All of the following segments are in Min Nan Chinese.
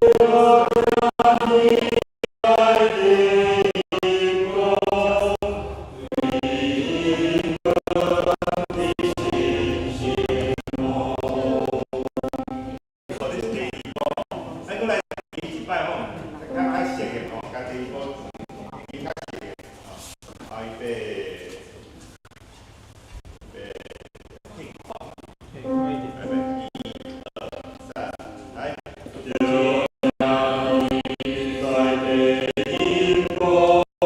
在地國，永恆的信心夢。這是第二步，咱閣來第一擺吼，較較熟的吼，共第二步已經較熟的，好，預備，預備，預備，一、二、三，來。在地國，永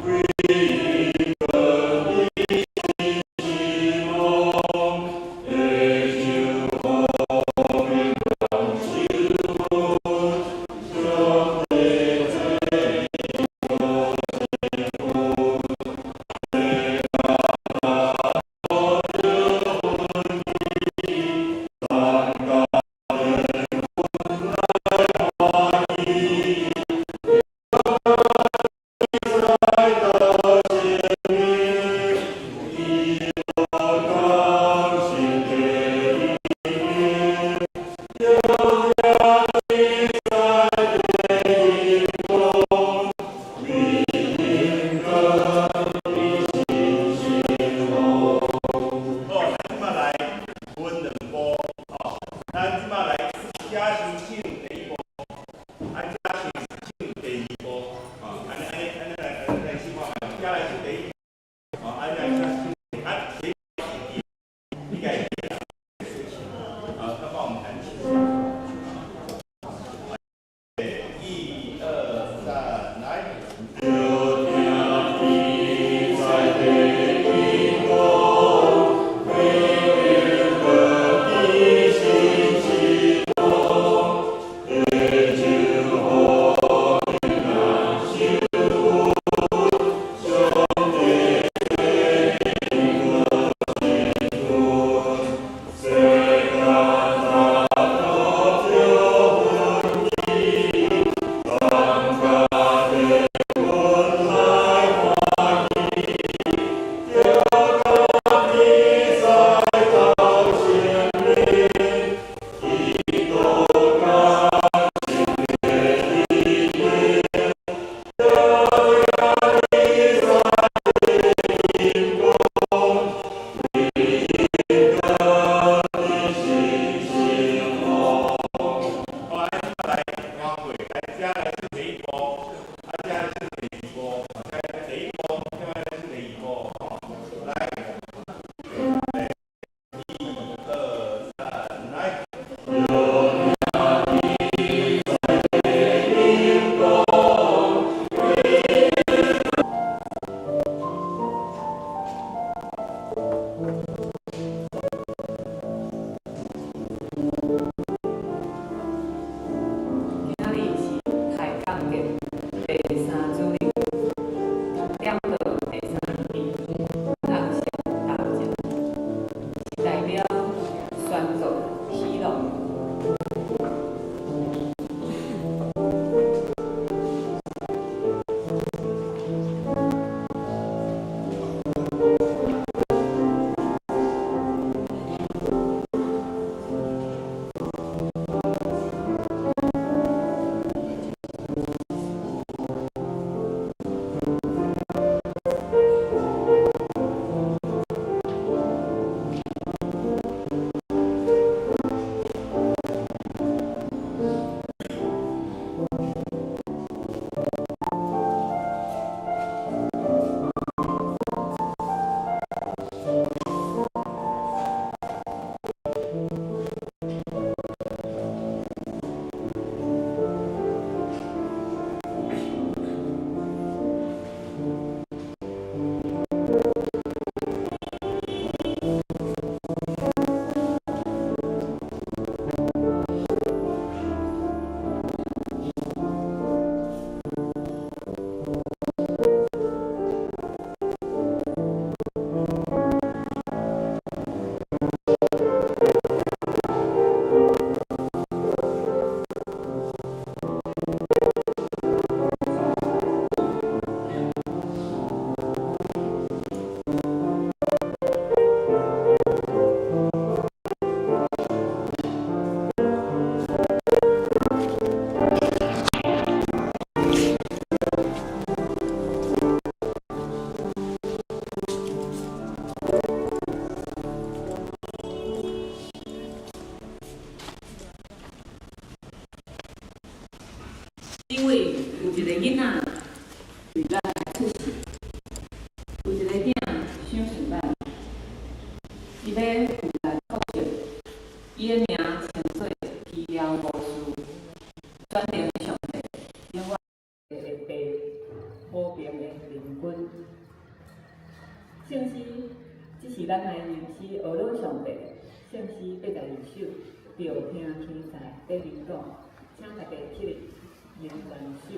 恆的信心夢，地球和平長壽，上帝這個幸福，天大我的魂意，山高來歡喜，在的生命，以我高興的意，就讓你在地國，永恆的信心夢。好，咱這擺來分兩步，吼，咱這擺來遮先唱第一步，啊，遮先唱第二步，吼，按呢按呢按呢來來試看覓，遮來唱第一步，吼，按呢來唱，啊，第一應該會記啦。好，那幫我們彈琴。一二三，來。就聽你在地國，永恆的信心夢，因為有一个囡仔為咱來出世，有一个囝賞賜咱，伊欲負擔國政，伊的名稱做奇妙巫師，全能的上帝，永遠的爸，和平的靈君。聖詩，這是咱來吟詩呵咾上帝。聖詩82首，著聽天才短吟講，請大家起立，吟完首。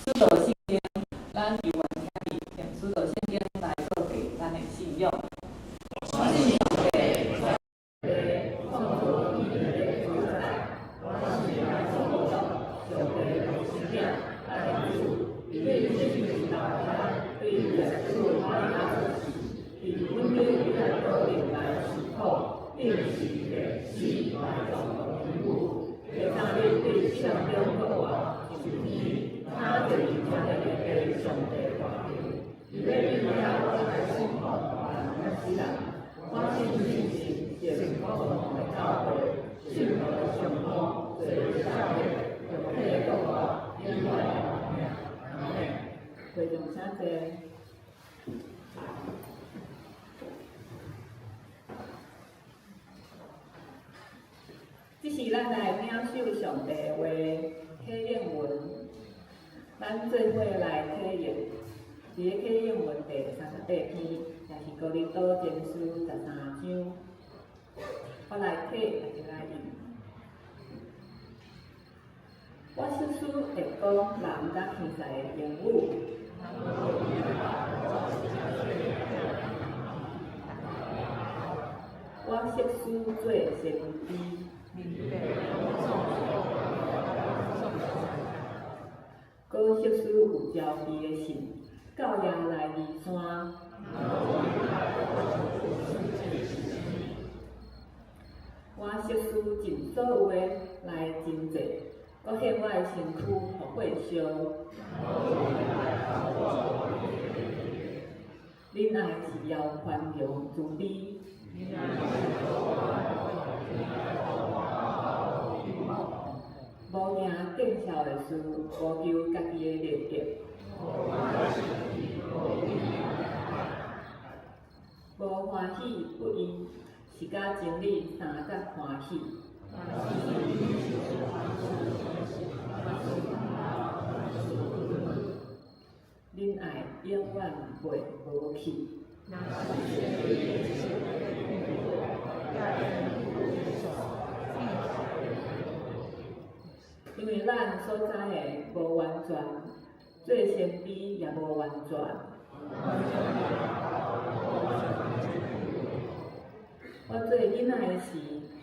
使徒信經，咱猶原徛佇用使徒信經來告白咱的信仰。我信上帝，創造天地的主宰，我信耶穌基督，上帝的獨生子，咱的主，伊對聖靈流產，對十四瑪利亞出世，佇本底彼拉多年來受苦，釘十字架，死埋葬落地府，第三日對聖中復活，上天。他坐佇全能的上帝大權，伊欲對遐轉來審判活人佮死人。我信聖神，聖國王的教會，聖徒的相通，罪的赦免，肉體的復活，永遠的活命。阿們。會眾請坐。這是咱來領受上帝的話體驗文，咱做伙來體驗。佇咧啟應文第38篇，也是哥林多前書13章，我來體大家來應。我實事會講人佮天使的言語。我實事做先知。閣實事有招悲的信，到耶來尼山。我實事盡所有的來真濟，閣獻我的身軀予火燒。忍愛是猶寬容慈悲。無行見笑的事，無求家己的利益。無歡喜不義，是佮真理相佮歡喜。忍愛永遠袂無去。因為咱所知的無完全，做先知也無完全。我做囡仔的時，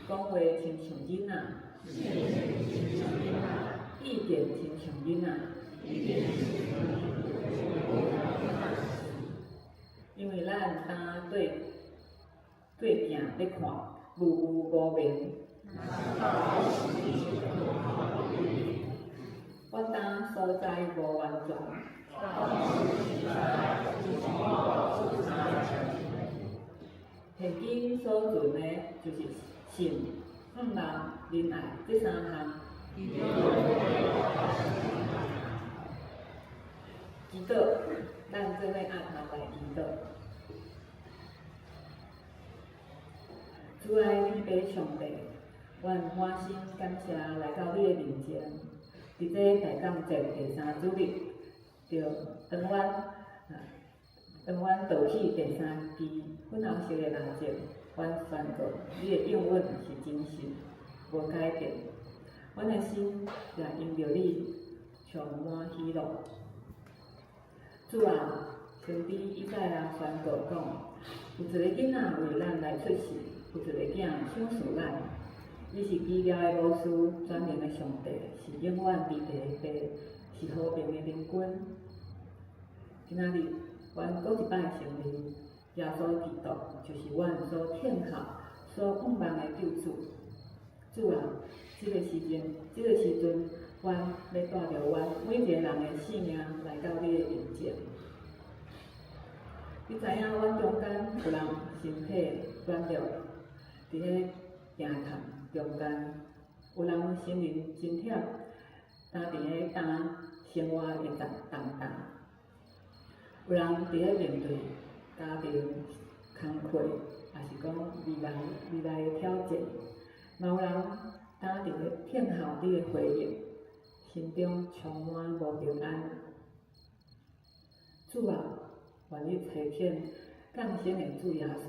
講話親像囡仔，意見親像囡仔。因為咱當對對鏡咧看，模糊無明。我當所知無完全。現今所存的，就是信、盼望、仁愛這三項。祈禱，咱做伙按頭來祈禱。主愛你爸上帝，阮滿心感謝來到你的面前，佇這大感節第三主日，就當阮倒起第三支粉紅色的蠟燭，阮宣告你的應允是真實，無改變。阮的心也因著你充滿喜樂。主啊，先知以賽亞宣告講，有一个囡仔為咱來出世，有一個囝賞賜咱。伊是奇妙的巫師，全能的上帝，是永遠佇地的父，是和平的靈君。今仔日，阮閣一擺承認，耶穌基督就是阮所等候、所盼望的救主。主啊，這個時陣，阮欲帶著阮每一個人的性命來到你的面前。你知影阮中間有人身體軟弱，佇咧驚痛中間，有人心靈真忝，擔佇咧擔生活的重擔，有人佇咧面對家庭工課，抑是講未來的挑戰，嘛有人擔佇咧等候你的回應，心中充滿無平安。主啊，願你差遣降生的主耶穌，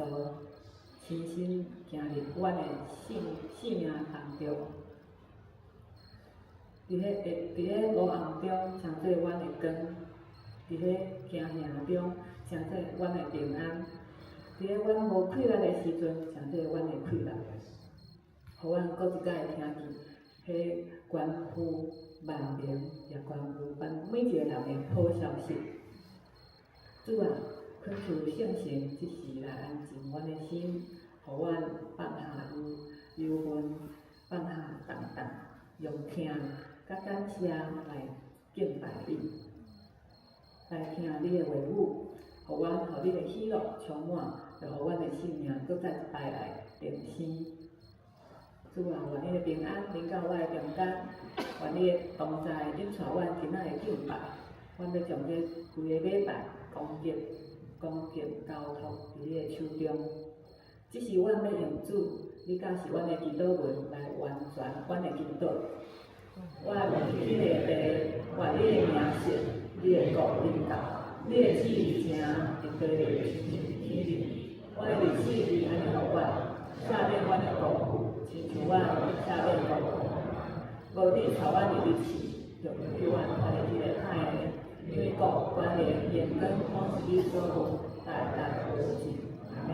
親身行入阮的性命當中，佇彼烏暗中成做阮的光，佇彼驚嚇中成做阮的平安，佇彼阮無氣力的時陣成做阮的氣力，予阮閣一擺聽見彼關乎萬民，也關乎阮每一個人的好消息。主啊，懇求聖神這時來安靜阮的心，予阮放下憂煩，放下重擔，用疼佮感謝來敬拜你，來聽你的話語，予阮予你的喜樂充滿，就予阮的性命閣再一擺來重生。主啊，願你的平安臨到我的中間，願你的同在引帶阮今仔的敬拜，阮欲將這規个禮拜恭敬、恭敬交託佇你的手中。只是阮欲用主，你教示阮的祈禱文來完全阮的祈禱。我的天的父，願你的名聖，你的國臨到，你的旨意成佇地親像佇天頂。阮的日子你按呢予阮，赦免阮的過犯，親像阮赦免過犯。無你帶阮入去試，就救阮脫離彼個歹的，因為國、權力、榮光，攏是你所有，代代無盡。阿們。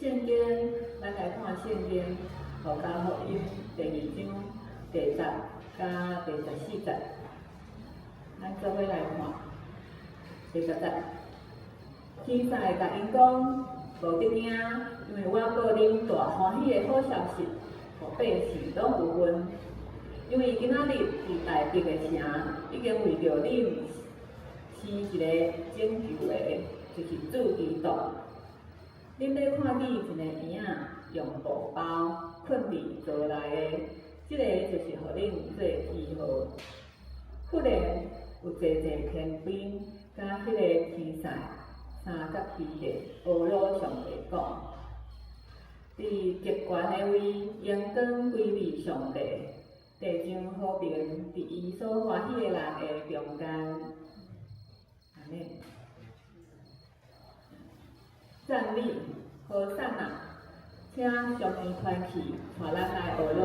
聖經，咱來看聖經，路加福音第二章第10佮第14節，咱做伙來看第10節。天使共𪜶講，無得驚，因為我報恁大歡喜的好消息，予百姓攏有份。因為今仔日佇大衛的城，已經為著恁生一个拯救的，就是主基督。恁欲看見一个嬰仔用布包睏佇槽內的，這个就是予恁做記號。忽然有濟濟天兵佮彼个天使相佮彼的呵咾上帝講，佇極懸的位榮光歸予上帝，地上和平佇伊所歡喜的人的中間。阿們。讚美，和散那，請上帝團契帶咱來呵咾。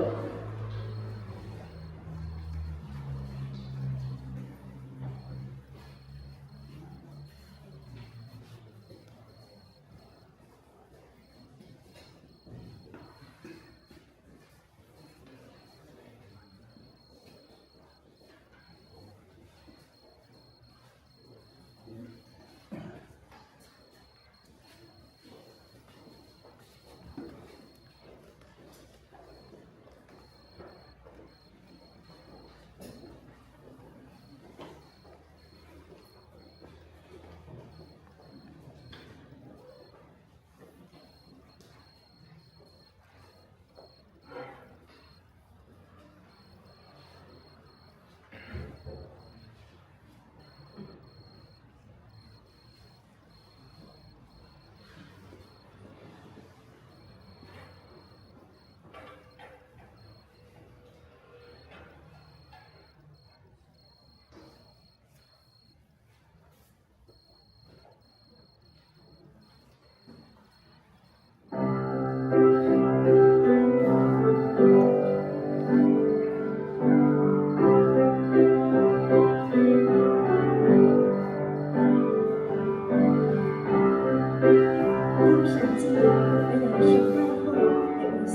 感謝主，咱有上蓋好的恩賜，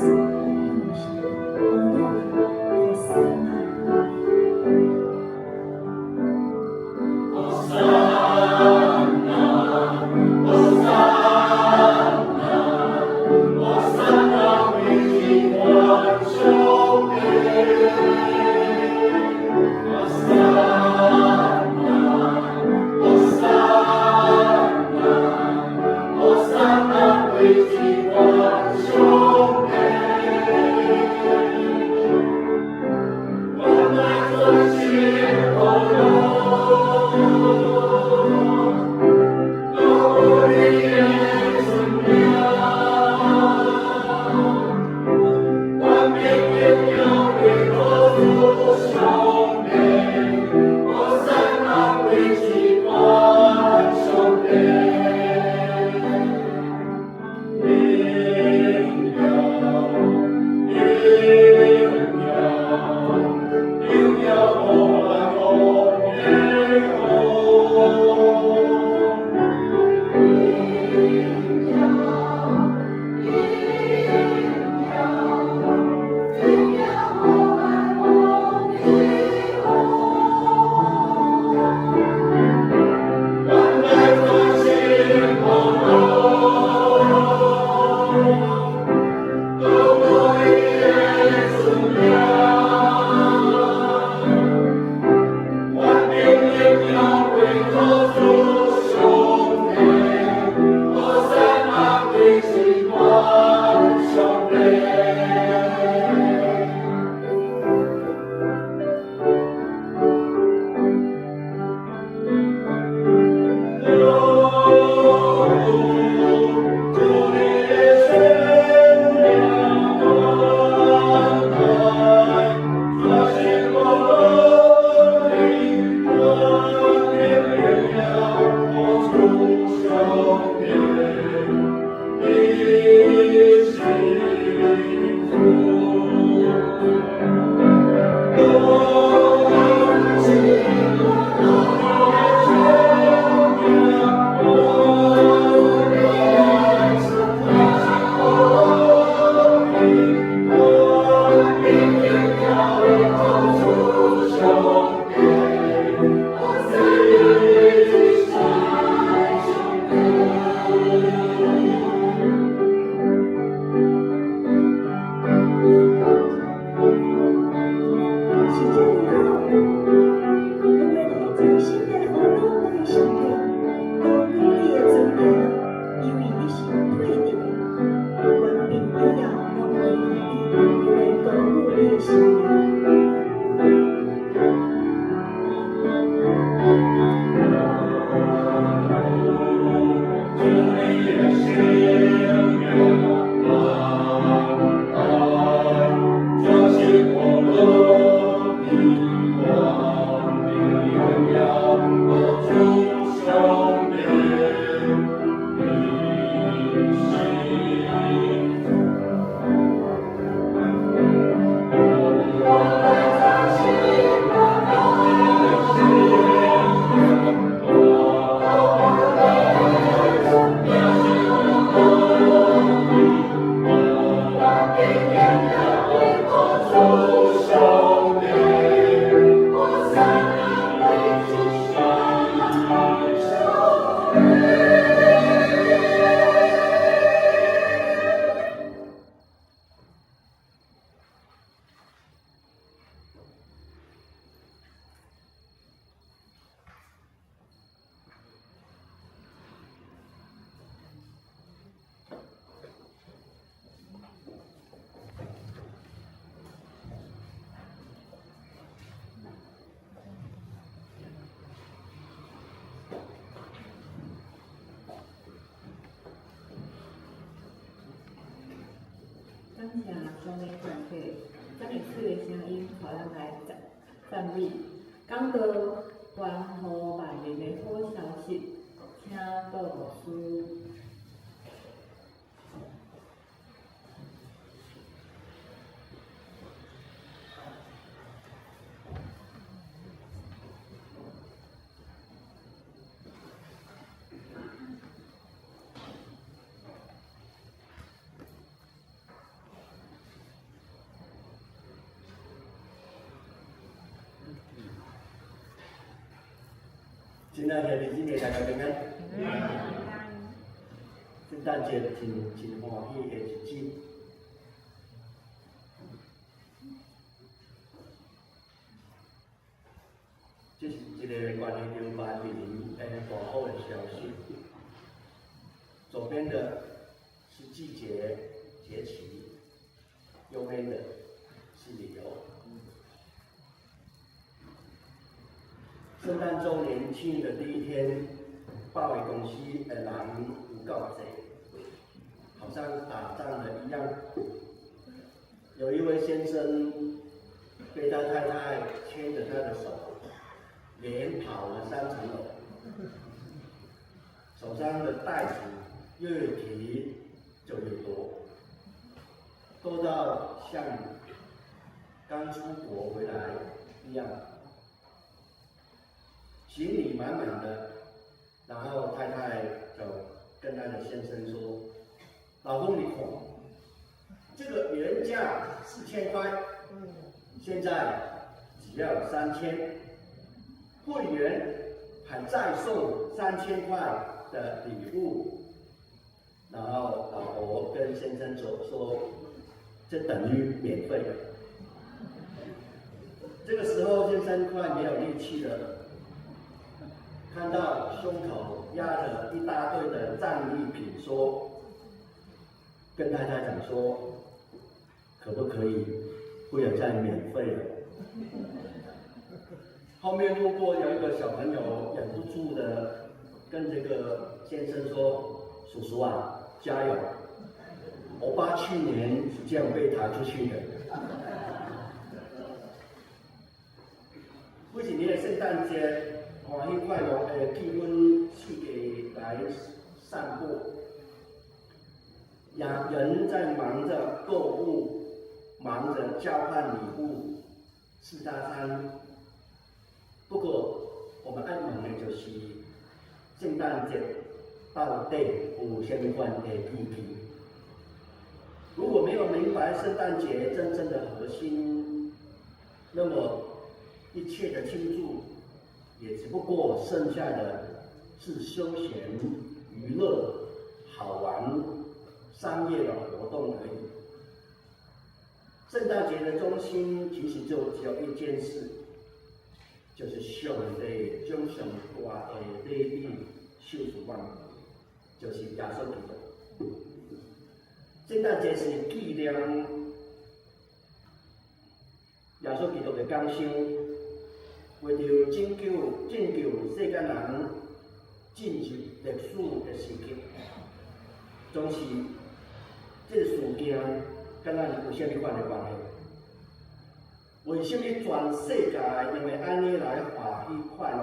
彼就是呵咾和散那。感謝上帝全體，遮爾媠的聲音，予咱來讚讚美。講道關乎萬民的好消息，請杜牧師。親愛的弟兄姊妹，大家平安。聖誕節真真歡喜的日子。這是一個關於著萬民的大好的消息。左邊的是季節節期，右邊的是理由。聖誕週年慶的第一天，百貨公司的人有夠濟，好像打仗的一樣。有一位先生被他太太牽着他的手，連跑了3層樓，手上的袋子越提就越多，多到像剛出國回來一樣。行李滿滿的，然後太太就跟她的先生說：“老公，你看，這個原價4000塊，現在只要3000，會員還再送3000塊的禮物。”然後老婆跟先生說：“這等於免費的。”這個時候，先生快沒有力氣了。看到胸口壓着一大堆的戰利品，說：“跟太太講說，可不可以不要再免費了？”後面路過有一個小朋友，忍不住的跟這個先生說：“叔叔啊，加油！我爸去年是這樣被抬出去的。”每一年的聖誕節，歡喜快樂的氣氛四界來散步，人在忙着購物，忙着交換禮物，吃大餐。不過，我們愛問的就是聖誕節到底有啥物款的意義？如果沒有明白聖誕節真正的核心，那麼一切的慶祝也只不過剩下的是休閒、娛樂、好玩、商業的活動而已。聖誕節的中心其實就只有一件事，就是上帝將上大的禮物賞賜阮，就是耶穌基督。聖誕節是紀念耶穌基督的降生，為著拯救世間人進入歷史的時刻。總是這個事件佮咱有啥物款的關係？為什麼全世界因為按呢來歡喜快樂？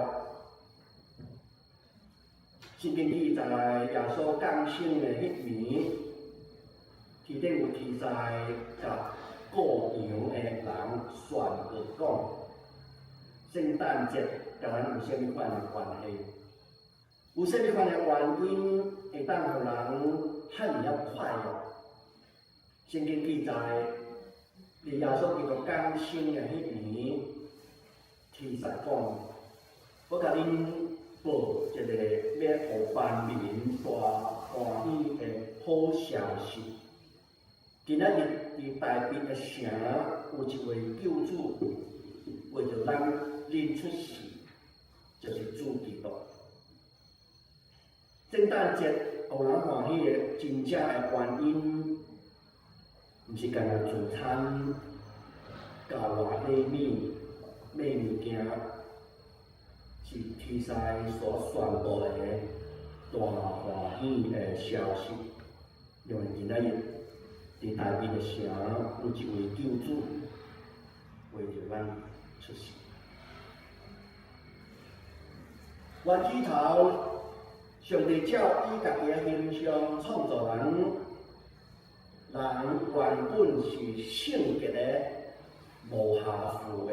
聖經記載耶穌降生的彼暝，天頂有天使共顧羊的人宣告講：聖誕節佮咱有啥物款的關係？有啥物款的原因會當予人遐爾仔快樂？聖經記載，佇耶穌基督降生的彼暝，天使講：我共恁報一個欲予萬民大歡喜的好消息。今仔日佇大衛的城有一位救主，為著咱恁出世，就是主基督。聖誕節予人歡喜的真正的原因，毋是干焦聚餐、交換禮物、買物件，是天使所宣布的大歡喜的消息。因為今仔日佇大衛的城有一位救主為著咱出世。原起頭，上帝照伊家己的形象創造人，人原本是聖潔的、無瑕疵的。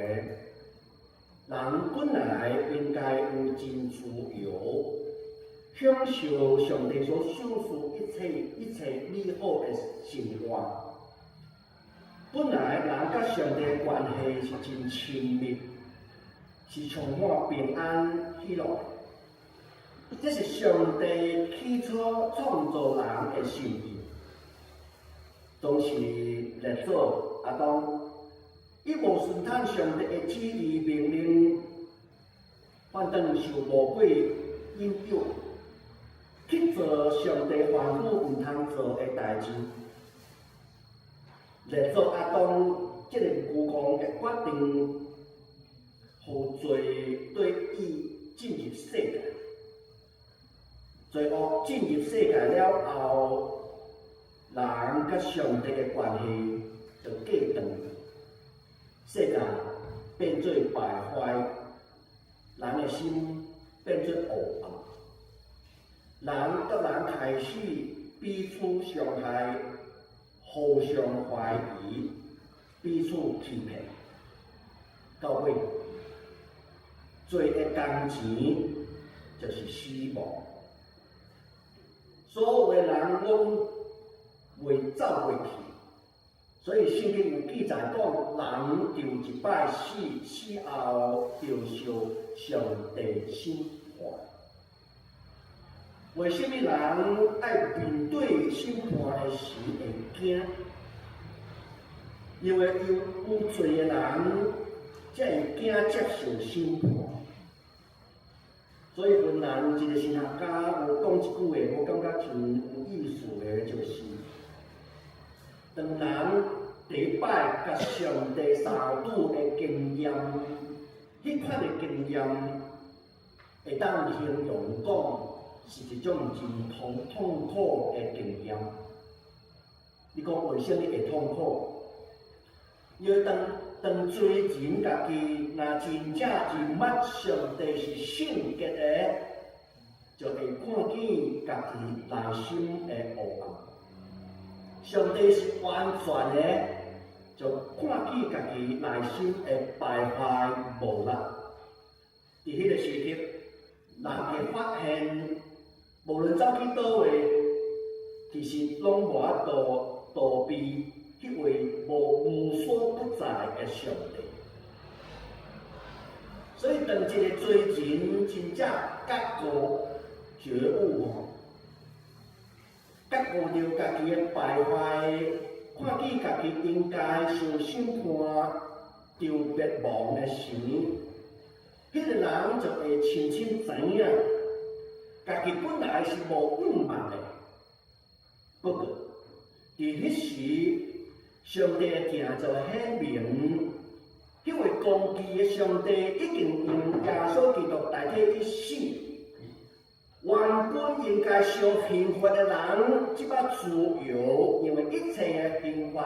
人本來應該有真自由，享受上帝所賞賜一切一切美好的生活。本來人佮上帝的關係是真親密，是充滿平安喜樂。這是上帝起初創造人的心意。當時列祖亞當，伊無順從上帝的旨意命令，反轉受魔鬼引誘，去做上帝吩咐毋通做的代誌。列祖亞當這个愚戇的決定，予罪對伊進入世界。罪惡進入世界了後，人佮上帝的關係就隔斷，世界變做敗壞，人的心變做黑暗，人佮人開始彼此傷害，互相懷疑，彼此欺騙，到尾罪的工錢就是死亡。所有的人攏袂走袂去，所以聖經有記載講，人頭一擺死，死後就受上帝審判。為啥物人愛面對審判的時會驚？因為有罪的人才會驚接受審判。所以芬蘭一個神學家有講一句話，我感覺真有意思的，就是當人第一擺佮上帝相拄的經驗，彼款的經驗會當形容講是一種真痛苦的經驗。你講為啥物會痛苦？因為當罪人家己若真正認捌上帝是聖潔的，就會看見家己內心的黑暗。上帝是完全的，就看見家己內心的敗壞無力。佇彼个時刻，人會發現，無論走去佗位，其實攏無法度逃避彼位無所不在的上帝。所以，當一个罪人真正覺悟覺悟吼，覺悟著家己的敗壞，看見家己應該受審判、遭滅亡的時，彼个人就會深深知影，家己本來是無向望的。不過，佇彼時，上帝的疼就顯明，彼位公義的上帝已經用耶穌基督代替伊死。原本應該受刑罰的人，這擺自由，因為一切的刑罰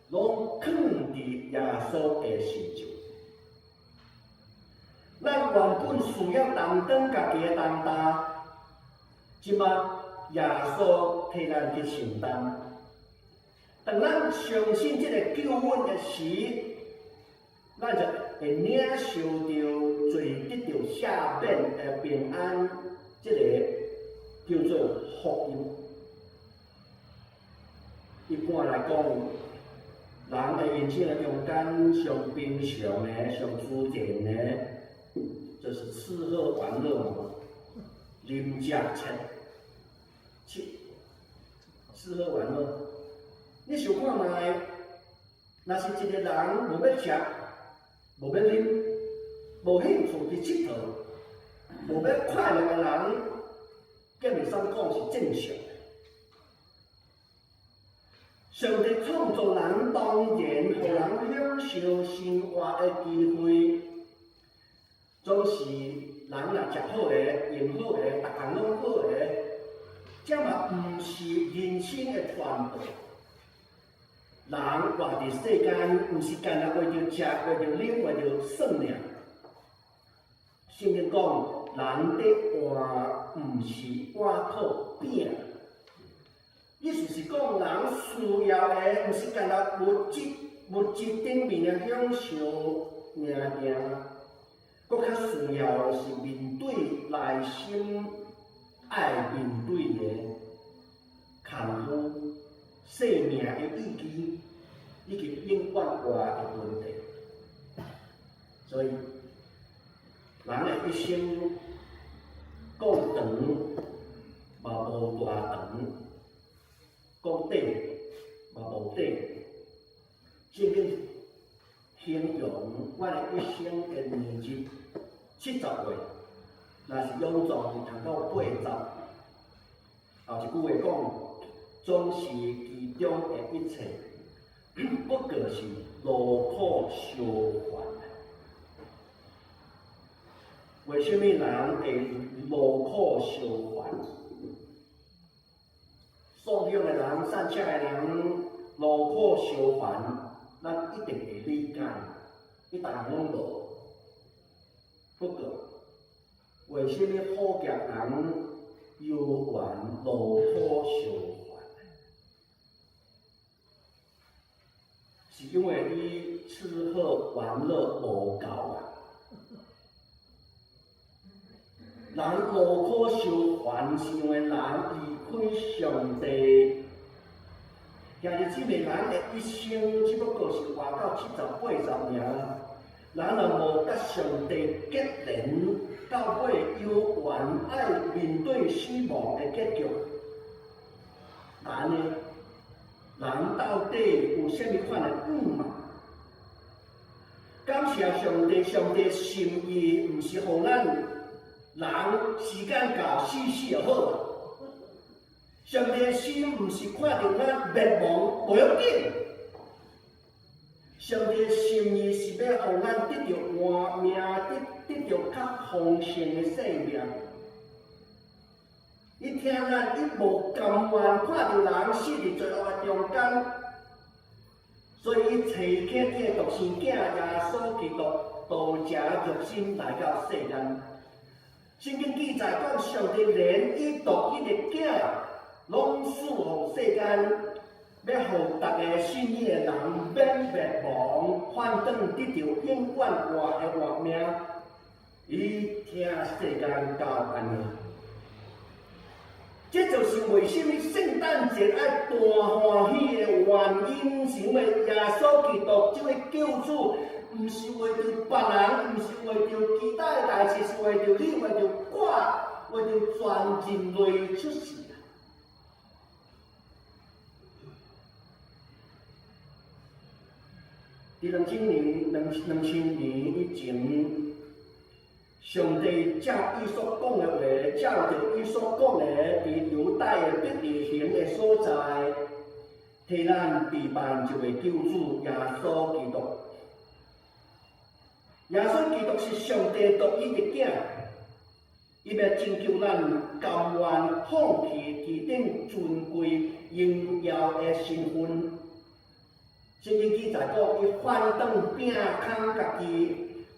攏囥佇耶穌的身上。咱原本需要擔當家己的擔擔，這擺耶穌替咱去承擔。當咱相信這個救恩的時，咱就會領受著罪得著赦免的平安，這个叫做福音。一般來講，人的人生的中間上平常的、上自然的，就是吃喝玩樂嘛，啉食穿，吃喝玩樂。你想看覓？若是一个人無欲食，無欲啉，無興趣去𨑨迌，無欲快樂的人，敢會使講是正常的？上帝創造人，當然予人享受生活的機會，總是人若食好的、用好的，逐項攏好的，這嘛毋是人生的全部。人活佇世間，毋是干焦為著食、為著啉、為著耍爾。聖經講，人咧活毋是倚靠餅。意思是講，人需要的毋是干焦物質頂面的享受爾爾，閣較需要的是面對內心愛面對的艱苦、生命的意義，以及永遠活的問題。所以，人的一生講長嘛無偌長，講短嘛無短。聖經形容阮的一生的年日70歲，若是勇壯通到80。後一句話講，總是其中的一切，不過是勞苦相還。為啥物人會勞苦相還？喪鄉的人、散赤的人勞苦相還，咱一定會理解，伊逐項攏無。不過，為啥物好額人猶原勞苦相還？是因為伊吃喝玩樂無夠啊！人勞苦相還，是因為人離開上帝。兄弟姊妹，人的一生只不過是活到70、80爾，人若無佮上帝結連，到尾猶原愛面對死亡的結局。按呢，人到底有啥物款的願望？感謝上帝，上帝心意毋是予咱人時間到死死就好啊。上帝心毋是看著咱滅亡無要緊，上帝心意是欲予咱得著活命，得著較豐盛的生命。伊疼咱，伊無甘願看著人死佇罪惡的中間，所以伊差遣伊的獨生囝耶穌基督道成肉身來到世間。聖經記載講，上帝連伊獨一的囝攏賜予世間，欲予逐个信伊的人免滅亡，反轉得著永遠活的活命。伊疼世間到按呢，這就是為啥物聖誕節愛大歡喜的原因，是因為耶穌基督這位救主，毋是為著別人，毋是為著其他的代誌，是為著你，為著我，為著全人類出世。佇2000年以前，上帝照伊所講的話，照著伊所講的，佇猶大的伯利恆的所在，替咱備辦一位救主耶穌基督。耶穌基督是上帝獨一的囝，伊欲拯救咱甘願放棄天頂尊貴榮耀的身份。聖經記載講，伊反轉摒空家己，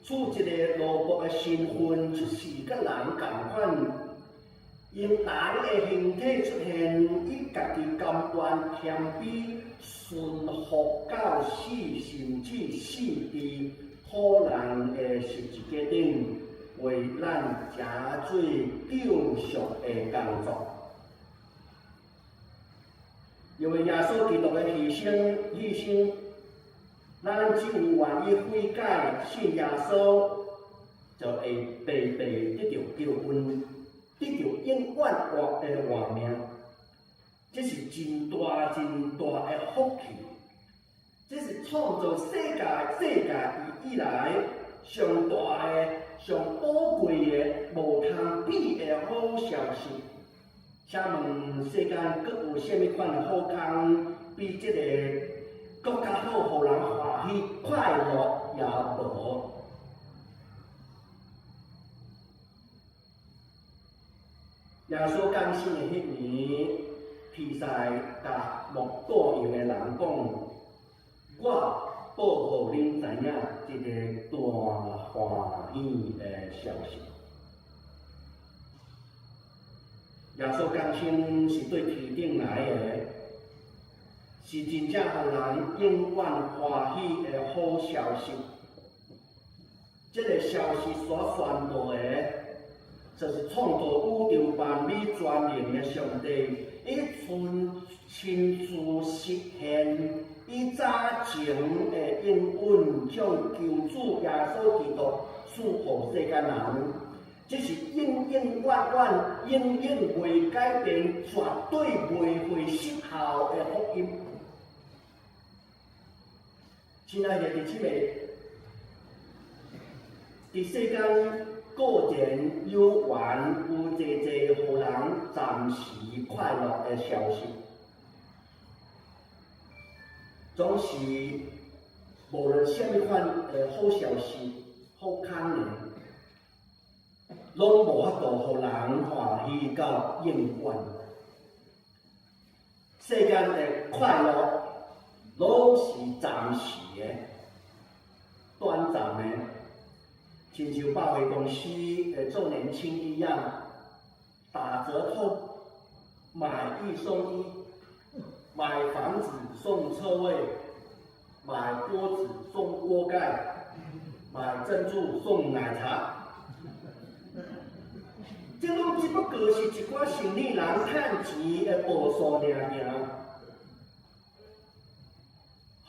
取一个奴僕的身份出世，佮人仝款，用人的形體出現，伊家己甘願謙卑，順服到死，甚至死佇苦難的十字架頂，為咱成做救贖的工作。因為耶穌基督的犧牲，咱只有願意悔改，信耶穌，就會白白得著救恩，得著永遠活的活命。這是真大真大的福氣，這是創造世界以來上大的、上寶貴的、無通比的好消息。請問世間閣有啥物款的好康，比這个閣較好，予人歡喜快樂也無？耶穌降生的彼年，天使共牧羔羊的人講：我報予恁知影一个大歡喜的消息。耶穌降生是對天頂來的，是真正予人永遠歡喜的好消息。這个消息所宣布的，就是創造宇宙萬物全能的上帝，伊親親自實現伊早前的應允，將救主耶穌基督賜予世間人。這是永永遠遠、永遠袂改變、絕對袂會失效的福音。親愛的弟兄姊妹，佇世間固然有緣有濟濟予人暫時快樂的消息，總是無論啥物款的好消息、好康的，攏無法度予人歡喜到永遠。世間的快樂攏是暫時的、短暫的，親像百貨公司的週年慶一樣，打折扣，買一送一，買房子送車位，買鍋子送鍋蓋，買珍珠送奶茶。這攏只不過是一寡生意人趁錢的報數爾爾，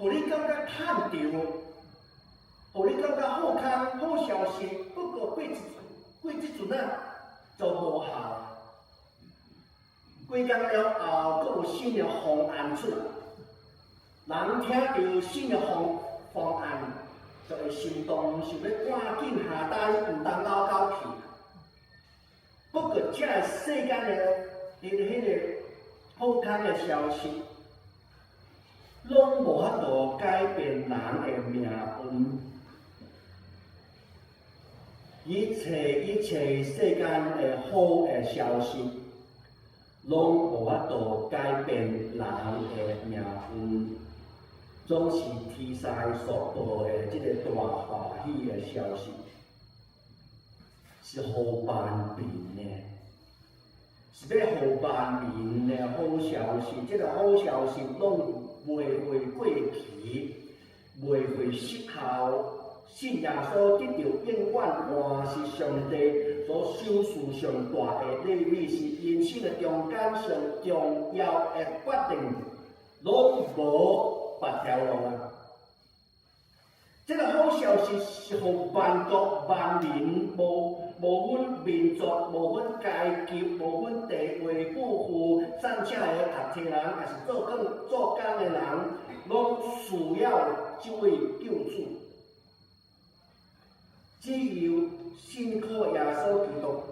予你感覺趁著，予你感覺好康好消息，不過過這陣仔就無效。幾工了後，閣有新的方案出來，人聽著新的方案，就會心動，想欲趕緊下單，毋通落狗去。不過，這个世間的彼个好康的消息，攏無法度改變人的命運。一切一切世間的好的消息，攏無法度改變人的命運。總是天使所報的這个大歡喜的消息，是予萬民的，是欲予萬民的好消息。這个好消息攏袂會過期，袂會失效。信耶穌得著永遠活，是上帝所賞賜上大的禮物，是人生的中間上重要的決定，攏無別條路啊！這个好消息是予萬國萬民，無分民族、無分階級、無分地位富裕，上車的讀冊人，抑是做工的人，攏需要這位救主。只有信靠耶穌基督，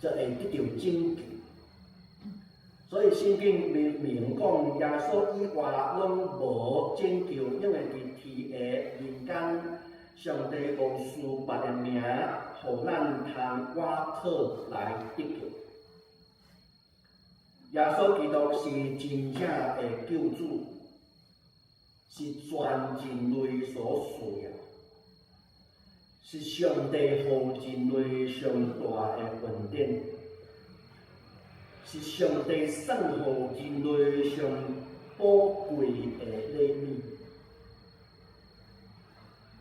就會得著拯救。所以聖經明明講，耶穌以外攏無拯救，因為佇天下人間，上帝無賜別个名，予咱通倚靠來得救。耶穌基督是真正的救主，是全人類所需要，是上帝予人類上大的恩典，是上帝送予人類上寶貴的禮物。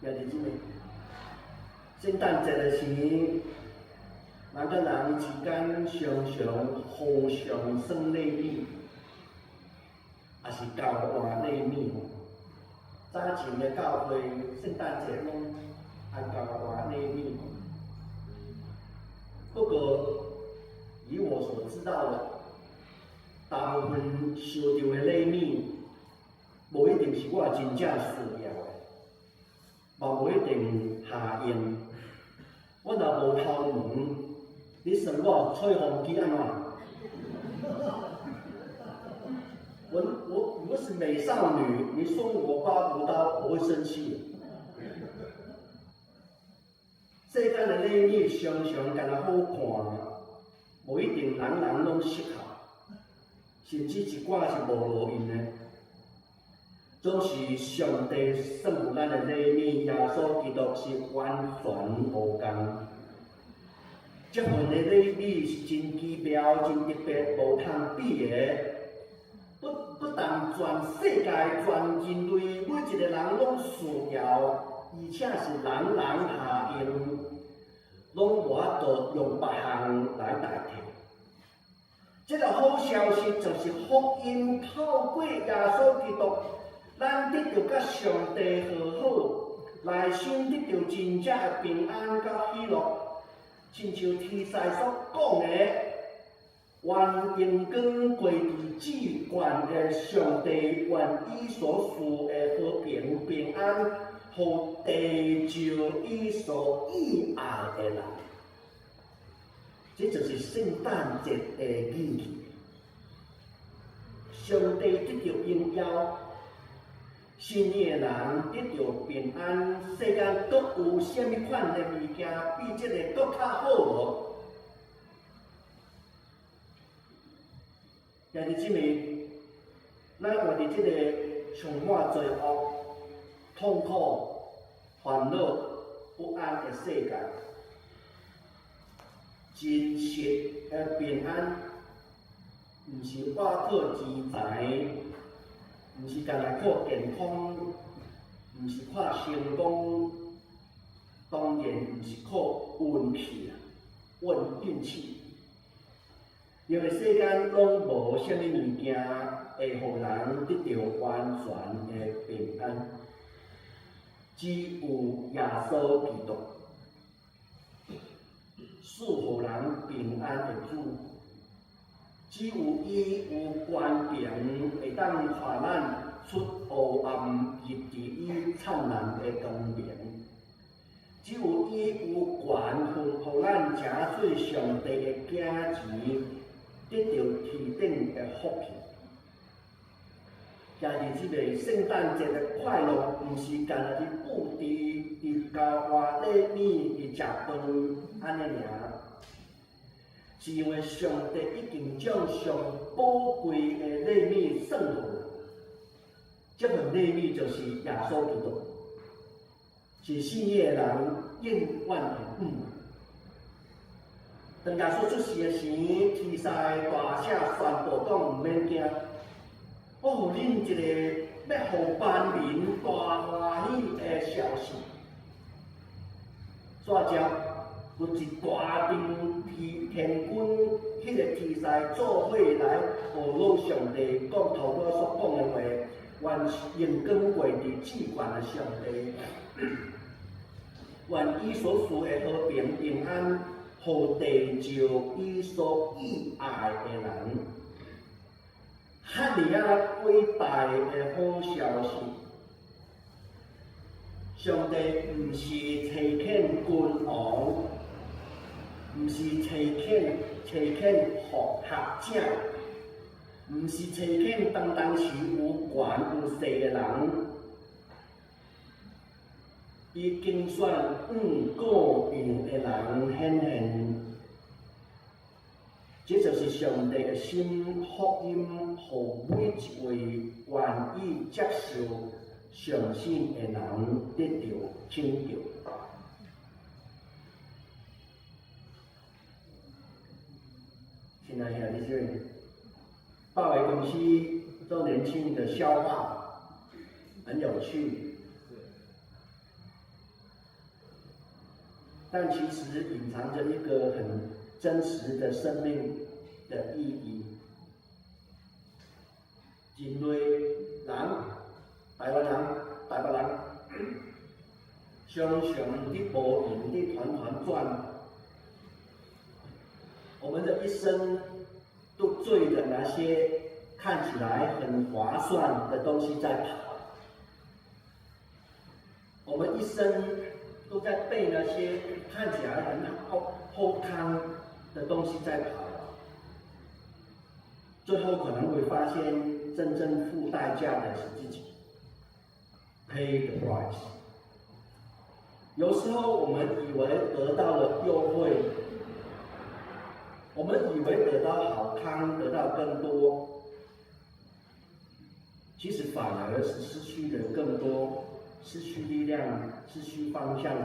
兄弟姊妹，聖誕節的時，人佮人之間常常互相送禮物，抑是交換禮物。早前的教會聖誕節攏愛交換禮物。不過，以我所知道的，大部分收著的禮物，無一定是我真正需要的，嘛無一定合用。我若無頭毛，你算我吹風機按怎？我是美少女，你送我刮鬍刀，我會生氣。世間的禮物常常敢若好看，無一定人人攏適合，甚至一寡是無路用的。總是上帝賞予咱的禮物，耶穌基督是完全無仝。這份的禮物是真奇妙、真特別、無通比的。不但全世界、全人類每一個人攏需要，而且是人人下用，攏無法度用別項來代替。這個好消息就是福音，透過耶穌基督，咱得著佮上帝和好，內心得著真正的平安佮喜樂，親像天使所講的，願榮光歸佇至懸的上帝，願伊所賜的和平平安，予地照伊所喜愛的人。這就是聖誕節的意義。上帝得著榮耀，信伊的人得著平安。世間閣有啥物款的物件比這個閣較好無？兄弟姊妹，咱活佇這個充滿罪惡、痛苦、煩惱、不安的世界，真實的平安，毋是倚靠錢財，毋是干焦靠健康，毋是看成功，當然毋是靠運氣啊，運氣。因為世間攏無啥物物件會予人得著完全的平安，只有耶穌基督賜予人平安的主，只有伊有權柄會當帶咱出黑暗入佇伊燦爛的光明，只有伊有權分予咱成做上帝的囝兒，得著天頂的福氣。兄弟姊妹，聖誕節的快樂，毋是干焦佇布置、佇交換禮物、佇食飯按呢爾，是因為上帝已經將上寶貴的禮物送予咱，這份禮物就是耶穌基督，是信伊的人永遠會毋。當耶穌出世的時，天使大聲宣布講毋免驚，我予恁一個欲予萬民大歡喜的消息。煞接有一大陣天軍，彼個天使做伙來學魯上帝講頭拄仔所講的話，願榮光歸佇至懸的上帝，願伊所賜的和平平安，予地照伊所喜愛的人。遐爾仔偉大的好消息！上帝毋是差遣君王，毋是差遣學者，毋是差遣當當時有權有勢的人，伊揀選向羔羊的人顯現，這就是上帝的心福音，予每一位願意接受、相信的人得著拯救。親愛兄弟姊妹，百貨公司週年慶的笑話很有趣，但其實隱藏著一個很真實的生命的意義。人類人，台灣人、台北人，常常佇無閒佇團團轉。我們的一生都追著那些看起來很划算的東西在跑。我們一生都在被那些看起來很好、好康的東西在跑，最後可能會發現真正付代價的是自己，pay the price。有時候我們以為得到了優惠，我們以為得到好康，得到更多，其實反而是失去了更多，失去力量，失去方向，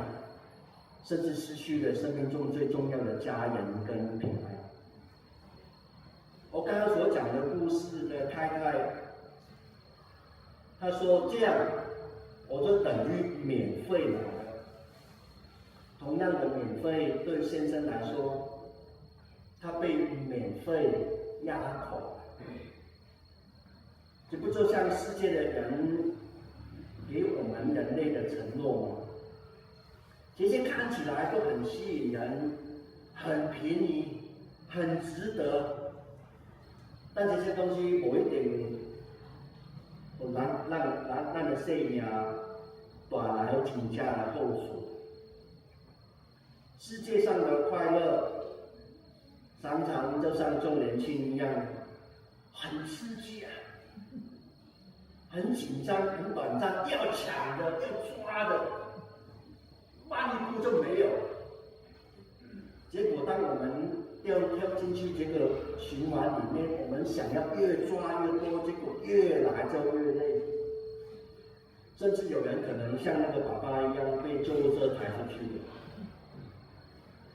甚至失去了生命中最重要的家人跟平安。我剛剛所講的故事的太太，她說這樣我就等於免費來了。同樣的免費對先生來說，他被免費壓垮。這不就像世界的人給我們人類的承諾嗎？這些看起來都很吸引人，很便宜，很值得。但這些東西無一定會讓咱的生命帶來真正的好處。世界上的快樂，常常就像周年慶一樣，很刺激啊，很緊張，很短暫，要搶的，要抓的，慢一步就沒有。結果當我們跳進去這個循環裡面，我們想要越抓越多，結果越來就越累。甚至有人可能像那個爸爸一樣被救護車抬出去的。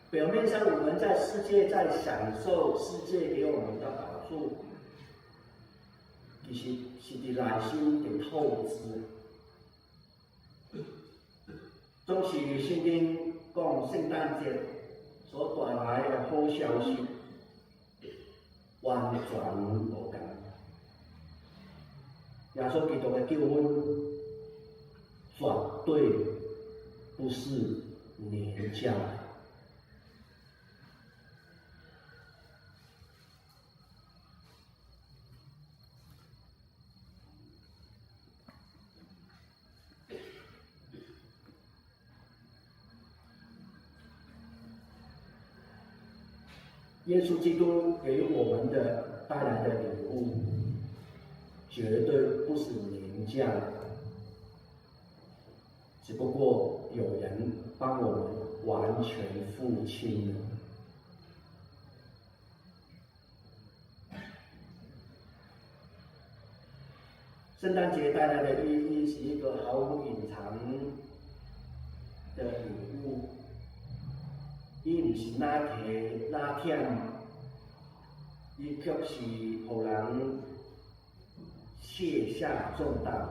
表面上我們在世界在享受世界給我們的好處，其實是佇內心佇透支。總是聖經講聖誕節所帶來的好消息，完全無仝。耶穌基督的救恩，絕對不是廉價。耶穌基督給我們的帶來的禮物，絕對不是廉價的，只不過有人幫我們完全付清了。聖誕節帶來的意義是一個毫無隱藏的禮物。伊毋是哪提哪忝，伊卻是予人卸下重擔。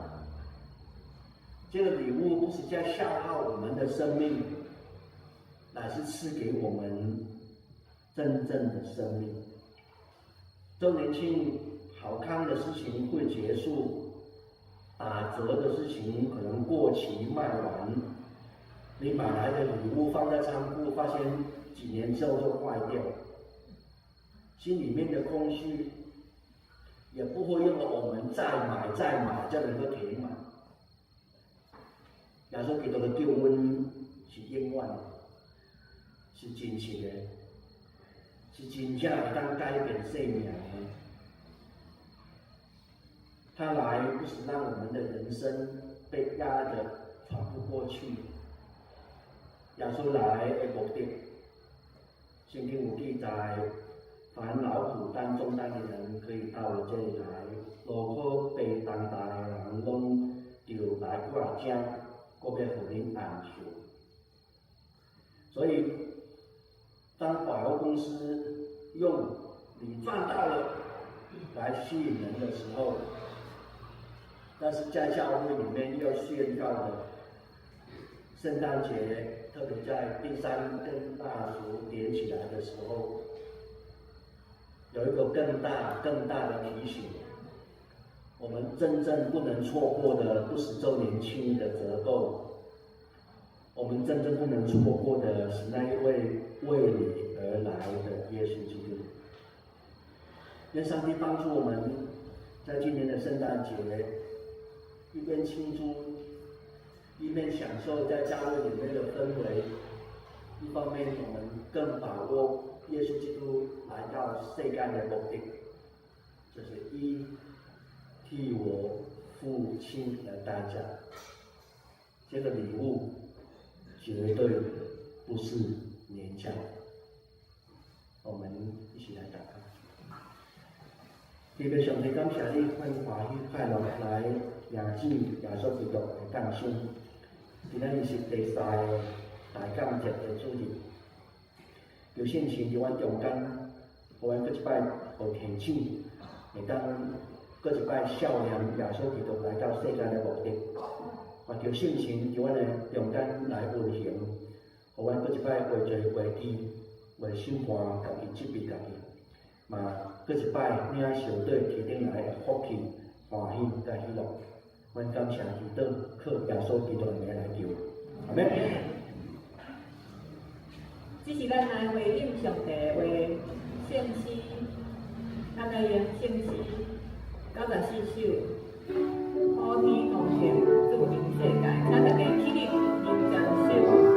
這個禮物不是在消耗我們的生命，乃是賜給我們真正的生命。週年慶好康的事情會結束，打折的事情可能過期賣完。你買來的禮物放在倉庫，發現幾年之後就壞掉，心裡面的空虛也不會用我們再買再買就能夠填滿。耶穌基督的救恩是永遠的，是真實的，是真正會當改變生命的。他來不是讓我們的人生被壓得喘不過去。耶穌來的目的，聖經有記載，凡勞苦擔重擔的人，可以到我這裡來。勞苦背重擔的人，攏就來我遮，我欲予恁安息。所以，當百貨公司用你賺到了來吸引人的時候，但是在教會裡面要宣告的聖誕節。特別在第三根蠟燭點起來的時候，有一個更大、更大的提醒：我們真正不能錯過的，不是週年慶的折扣，我們真正不能錯過的是那一位為你而來的耶穌基督。願上帝幫助我們，在今年的聖誕節，一邊慶祝，一面享受在教會裡面的氛圍，一方面我們更把握耶穌基督來到世間的目的，就是一替我付清了代價。這個禮物絕對不是廉價的。我們一起來禱告。天父上帝，感謝你，阮歡喜快樂來迎接耶穌基督的降生。今仔日是第三个大感節的主日，求聖神佇阮中間，予阮閣一擺予提醒，會當閣一擺數念耶穌基督來到世間的目的。嘛求聖神佇阮的中間來運行，予阮閣一擺畫一個話語、畫審判，家己責備家己。嘛，閣一擺領受對天頂來的福氣、歡喜佮喜樂。阮感謝祈禱，靠耶穌基督的名來求，阿們。這是咱來回應上帝的話，聖詩，咱來用聖詩94首，普天同慶，主臨世界，請大家起立，認真守。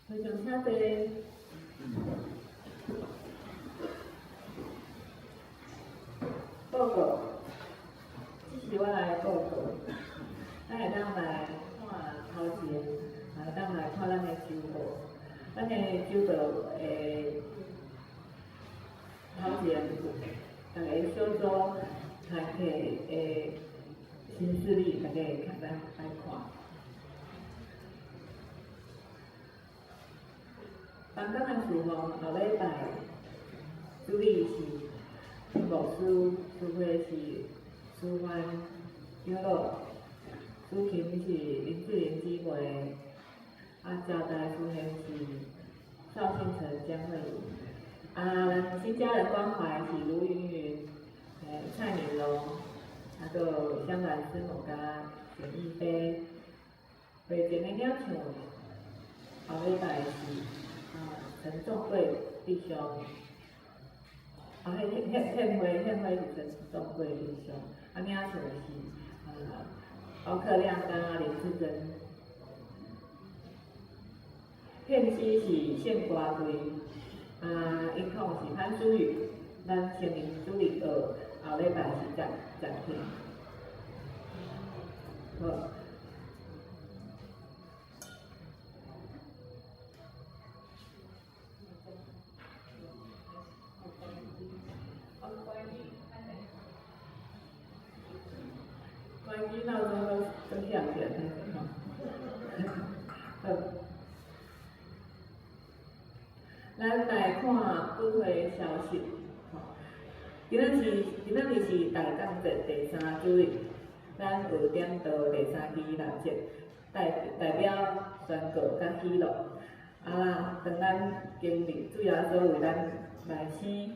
非常請坐。報告，這是我來報告。咱會當來看頭前，會當來看咱的周報。咱的周報的頭前有逐个小組團體的行事曆，大家會較來來看。房東的事奉後禮拜主理是牧師，司會是司法長老，主琴是林志玲姊妹，啊，招待司儀是邵信成江慧茹，啊，咱新家人關懷是盧雲雲，蔡敏龍，啊，閣有香蘭師母佮簡義飛，會前的領唱後禮拜是陳仲貴弟兄，啊，迄獻獻花獻花是陳仲貴弟兄，啊，領唱是歐克亮佮林志珍，獻詩是獻歌隊，啊，音控是潘淑宇，咱成人主日學後禮拜是暫暫停，好。關機鬧鐘攏總響起來。咱來看本會消息，吼。今仔日是大降節第三主日，咱有點燈第三支蠟燭，代表宣告佮喜樂。啊，當咱經歷主耶穌為咱來生，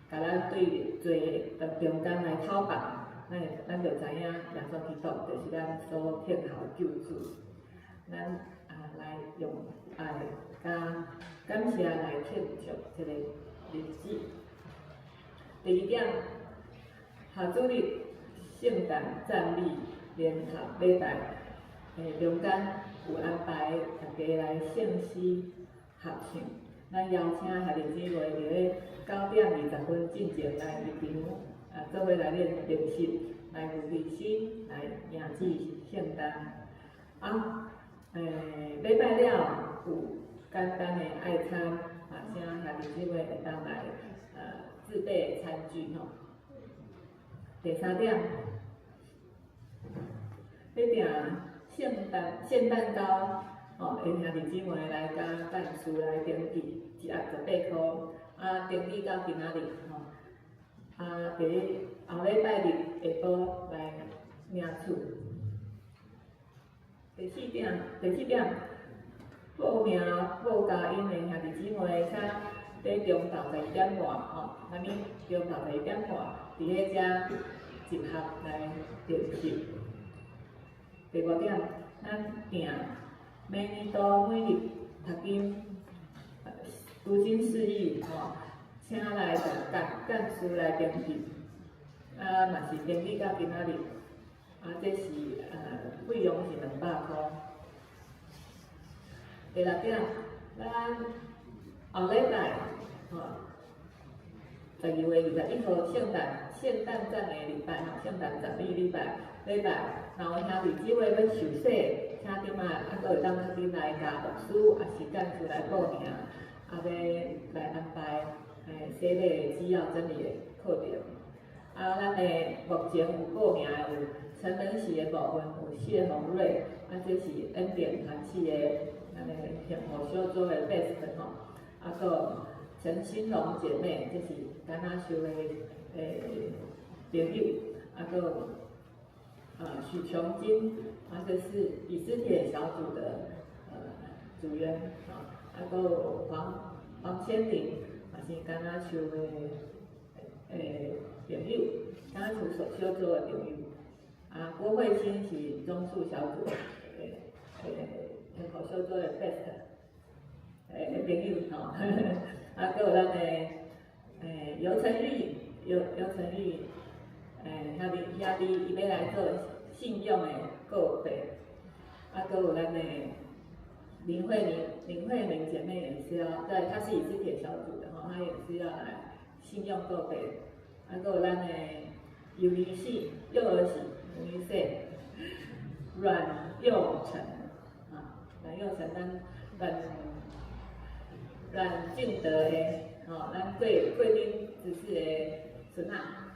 共咱對罪的中間來討伐，咱就知影耶穌基督就是咱所等候救主。咱啊來用愛佮感謝來慶祝這个日子。第二點，下主日聖誕讚美聯合禮拜，中間有安排大家來聖詩合唱。咱邀請兄弟姊妹佇咧9點20分進前來入場，啊，做伙來練習，來預備心，來迎接聖誕。啊，禮拜了有簡單的愛餐，啊，請兄弟姊妹會當來，自備餐具吼。第三點，欲訂聖誕糕，吼，兄弟姊妹來佮幹事來登記，一盒18箍，啊，登記到今仔日吼，啊，佇後禮拜日下晡來領取。第四點，報名報佳音的兄弟姊妹，請佇中晝12點半吼，啥物？中晝十二點半，佇彼遮集合來練習。第五點，咱訂每年度每日讀經、讀經釋義吼，請來幹事來登記，啊，嘛是登記到今仔日，啊，這是費用是200箍。第六點，咱後禮拜吼，12月21號聖誕讚的禮拜吼，聖誕讚美禮拜禮拜，若有兄弟姊妹欲受洗，請點仔猶閣會當較緊來共牧師，抑是幹事來報名，啊，欲來安排洗禮主要真理的課程。啊，咱的目前有報名的有陳仁喜的部分，有謝宏瑞，啊，這是恩典團契的咱的幸福小組的 best 吼，啊，閣陳新榮姐妹，這是橄欖樹的朋友，啊，閣許瓊金，啊，這是以斯帖小組的組員，啊，閣有黃千玲，也是橄欖樹的朋友，橄欖樹小組的朋友，啊，郭慧清是棕樹小組的幸福小組的 best 朋友吼，啊，閣有咱的尤成玉，尤成玉，兄弟伊欲來做信仰的告白，啊，閣有咱的林慧明姐妹也是要，對，她是以斯帖小組的吼，她也是要來信仰告白，啊，閣有咱的幼兒系、幼兒系、幼兒系阮佑成，啊，阮佑成，咱阮俊德的，吼，咱桂林執事的孫仔，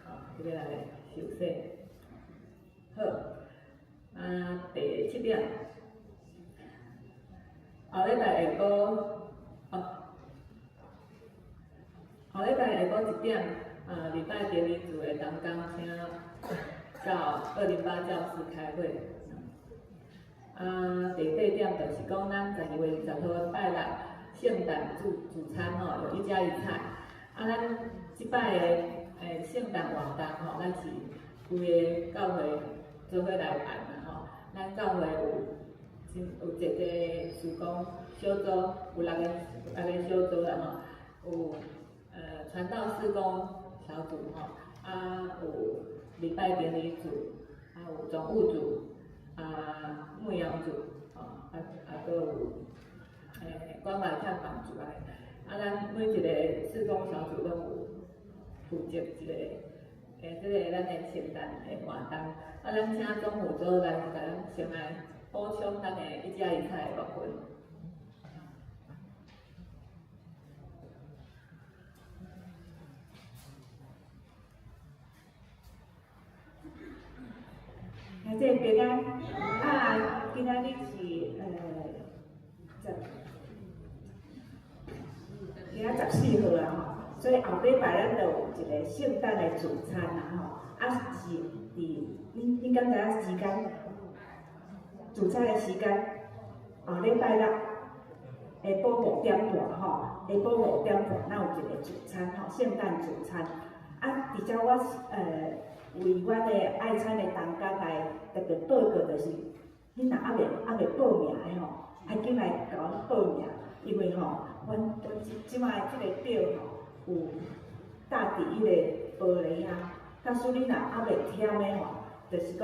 吼，伊欲來受洗。好，啊，第七點，後禮拜下晡1點，啊，禮拜典禮組的同工請到208教室開會。啊，第八點就是講，咱12月20號拜六聖誕主餐吼，有一家一菜。啊，咱這擺的聖誕活動吼，咱是規个教會做伙來辦啦吼。咱教會有濟濟事工小組，有六個小組啦吼，有傳道事工小組吼，啊有禮拜典禮組，啊有總務組，啊牧養組，吼，啊閣有關懷探訪組安尼。啊，咱每一個事工小組攏有負責一個，這个咱的聖誕的活動。啊，咱請總務組來共咱先來補充咱的一家一菜的部分。兄弟平安，啊，今仔日是十，今今仔14號啊吼，所以後禮拜咱就有一個聖誕的聚餐啦吼，啊是佇恁恁敢知影時間？聚餐的時間，後禮拜六下晡5點半吼，下晡五點半，咱有一個聚餐吼，聖誕聚餐。啊，佇遮我為阮的愛餐的同工來特別報告，就是恁若猶未報名的吼，愛緊來共阮報名，因為吼，阮阮這這擺這個表吼有搭佇彼個玻璃遐，假使恁若猶未添的吼，就是講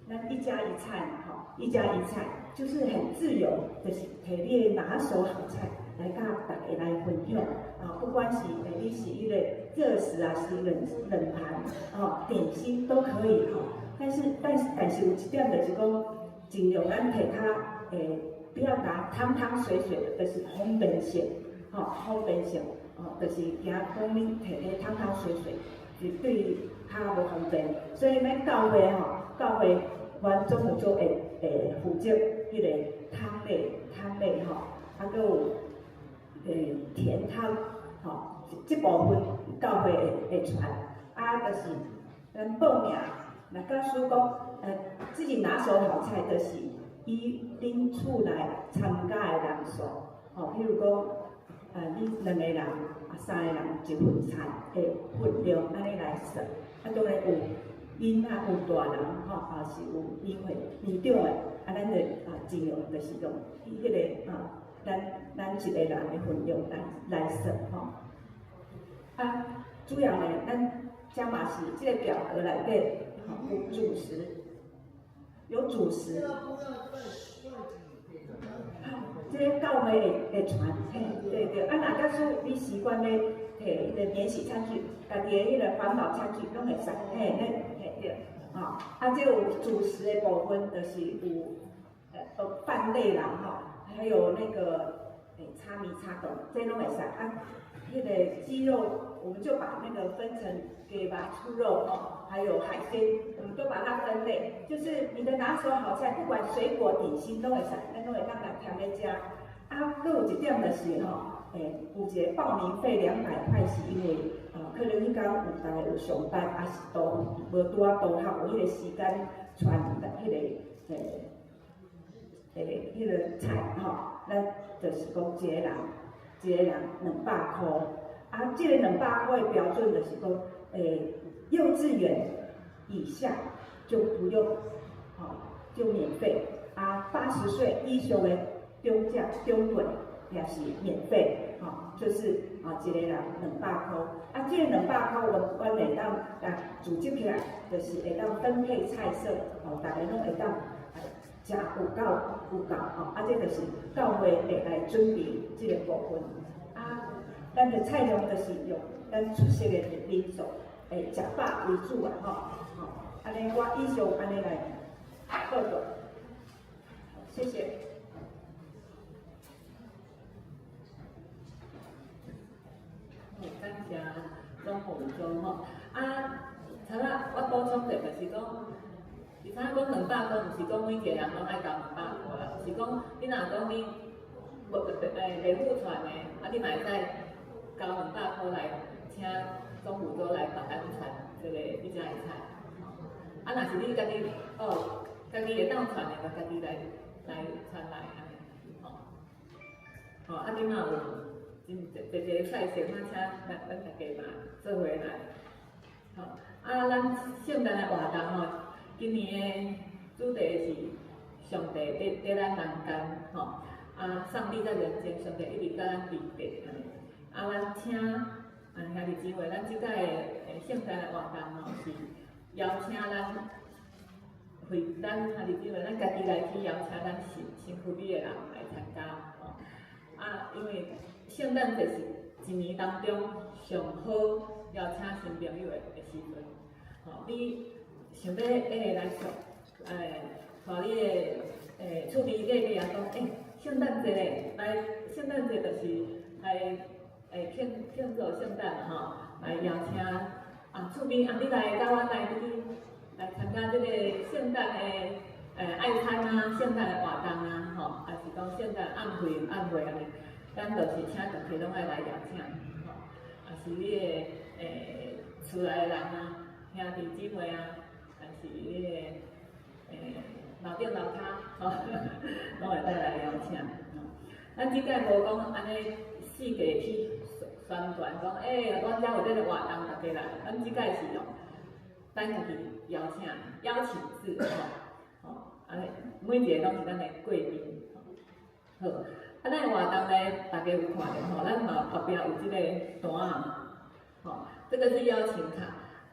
咱一家一菜嘛吼，一家一菜就是很自由，就是提你的拿手好菜來佮大家來分享啊，不管是你是彼個熱食啊，是冷冷盤哦，點心都可以吼。但是有一點就是講，盡量咱提較不要拿湯湯水水的，就是方便性，吼，方便性，哦，就是驚講恁提彼湯湯水水，就對較無方便。所以咱教會吼，教會阮總務組會負責彼個湯類湯類吼，啊，閣有甜湯，吼，這部分教會會傳，啊，就是咱報名，若假使講自己拿手好菜，就是以恁厝內參加的人數，吼，譬如講，你兩個人啊，三個人一份菜的份量，按呢來算，啊，當然有囡仔有大人吼，也是有年歲年長的，啊，咱就啊盡量就是用彼個啊，咱一個人的份量來算吼。啊，主要呢，咱遮嘛是這個表格內底吼有主食，有主食。這個教會會傳，嘿，對對。啊，若假使你習慣咧提彼個免洗餐具，家己的彼個環保餐具攏會使，嘿，那嘿對，吼。啊，這有主食的部分，就是有飯類啦，吼，還有那個炒麵炒飯，這攏會使啊。彼個雞肉，我們就把那個分成雞肉、豬肉哦，還有海鮮，我們都把它分類。就是你的拿手好菜，不管水果、點心攏會使，咱攏會當來添咧食。啊，閣有一點就是吼，有一個報名費200塊，是因為可能彼工有逐家有上班，抑是都無拄仔拄好有彼個時間傳彼個彼個菜吼，咱就是講一個人。一個人兩百箍，啊，這個兩百箍的標準就是講，幼稚園以下就不用，吼，就免費。啊，80歲以上的長者長輩也是免費，吼，就是啊，一個人兩百箍。啊，這個兩百箍，阮會當來組織起來，就是會當分配菜色，吼，逐家攏會當食有夠有夠吼，啊，這就是教會會來準備這個部分。啊，咱的菜量就是用咱出席的人數，食飽為主啊，吼，吼，按呢我以上按呢來報告，謝謝。感謝總務組吼，啊，頭仔我補充者就是講，伊頭仔講兩百箍，毋是講每一個人攏愛交兩百箍啦，是講你若講你無袂付傳的，啊，你嘛會使交兩百箍來請總務組來幫咱傳這個你遮的菜。啊，若是你家己哦，家己會當傳的，就家己來傳來按呢，吼。吼，啊，你嘛有真濟濟個菜色，啊，請咱大家嘛做伙來。吼，啊，咱聖誕的活動吼，今年的主題是上帝佇咱人間，吼，啊，上帝在人間，上帝一直佮咱佇咧按呢。啊，咱請啊兄弟姊妹，咱這擺的聖誕的活動吼，是邀請咱為咱兄弟姊妹，咱家己來去邀請咱身身軀邊的人來參加，吼。啊，因為聖誕節是一年當中上好邀請新朋友的時陣，吼，你想欲來說，帶你的厝邊隔壁啊講，聖誕節咧，來聖誕節就是來慶祝聖誕吼，來邀請啊厝邊啊，你來佮阮來去來參加這個聖誕的愛餐啊，聖誕的活動啊，吼，抑是講聖誕暗會暗會按呢，咱就是請逐家攏愛來邀請，吼，也是你的厝內的人啊，兄弟姊妹啊，還是你的樓頂樓跤，吼，攏會當來邀請。吼，咱這擺無講按呢四界去宣傳講，欸，阮遮有這个活動，逐家來。咱這擺是用咱家己邀請，邀請制，吼，吼，按呢每一个攏是咱的貴賓，好。啊，咱的活動呢，大家有看著吼，咱嘛後壁有這個單仔，吼，這個是邀請卡。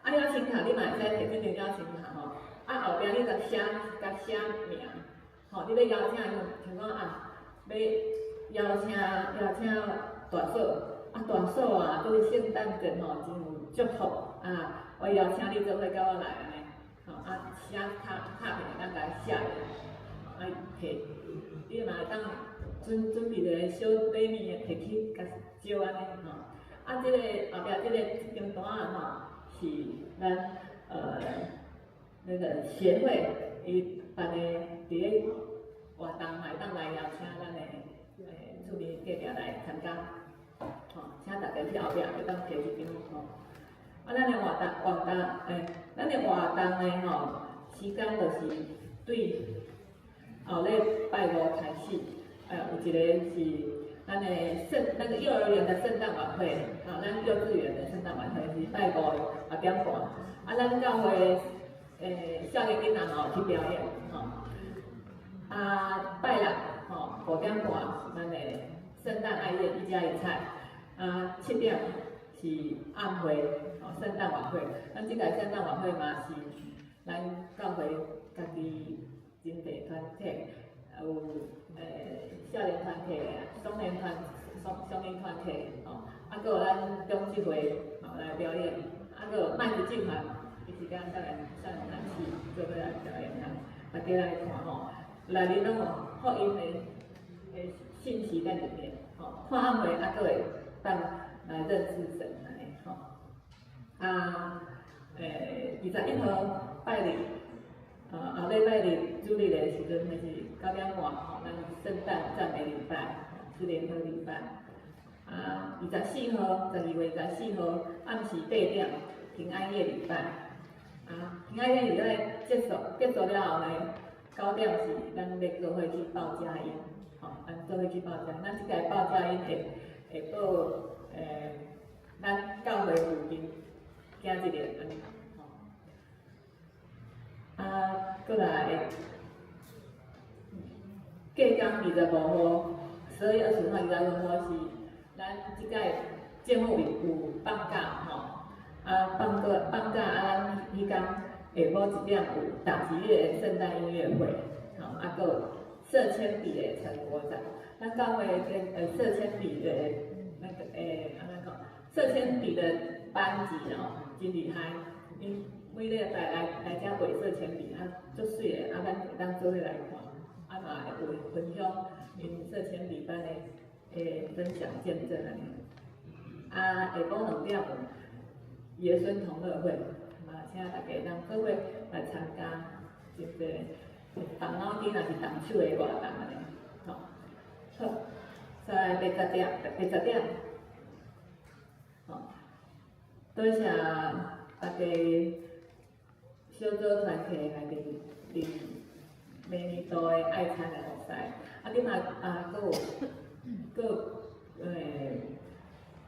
啊，邀請卡你嘛會使提這張邀請卡吼。啊，後壁你共寫，共寫名，吼，你欲邀請，像講啊，欲邀請邀請大嫂，啊大嫂啊，這個聖誕節吼真有祝福啊，我邀請你做伙佮我來按呢，吼，啊寫卡卡片會當共寫咧，啊提，你嘛會當準備一个小禮物提去共招按呢吼。啊，這個後壁這個這張單仔吼，是咱那個協會伊辦的佇咧活動嘛會當來邀請咱的厝邊隔壁來參加，吼，請大家去後壁會當提一張吼。啊，咱的活動活動欸，咱的活動的吼時間就是對後禮拜五開始，有一個是咱的那個幼兒園的聖誕晚會，吼，咱幼稚園的聖誕晚會是拜五8點半，啊，咱教會少年囡仔嘛有去表演，吼，啊，拜六吼5點半是咱的聖誕愛宴一家一菜，啊，7點是暗會，吼，聖誕晚會，咱這個聖誕晚會嘛是咱教會家己真濟團體，有少年團體、少年團、少年團體，吼，啊，閣有咱長執會吼來表演，啊，閣有麥子劇團，伊是敢少年少年團體做伙來表演啊，大家來看吼，內面攏有福音的信息在裡面，吼，看暗會啊，閣會當來認識神按呢，吼，啊，21號拜日，後禮拜日主日的時陣，彼是9點半，吼，咱聖誕讚美禮拜，是聯合禮拜。啊，24號，12月24號暗時8點，平安夜禮拜。啊，平安夜禮拜結束了後呢，9點是咱欲做伙去報佳音，吼，咱做伙去報佳音。咱這個報佳音會報咱教會附近行一下按呢，吼。啊，閣來，隔工25號，12月25號、25號是咱這擺政府有放假吼，啊放假啊，咱彼工下晡1點有打擊樂的聖誕音樂會，吼，啊閣有色鉛筆的成果展。咱教會色鉛筆的那個按怎講？色鉛筆的班級哦，真厲害，𪜶每禮拜來遮畫色鉛筆，啊，足媠的，啊，咱會當做伙來看，啊嘛會有分享𪜶色鉛筆班的分享見證按呢。啊，下晡2點有爺孫同樂會，嘛請大家當做伙來參加這個動腦筋抑是動手的活動按呢，吼。好，再來第十點，第十點，吼，多謝大家小組團契來佇每年度的愛餐的服侍，啊，你嘛啊，閣有閣有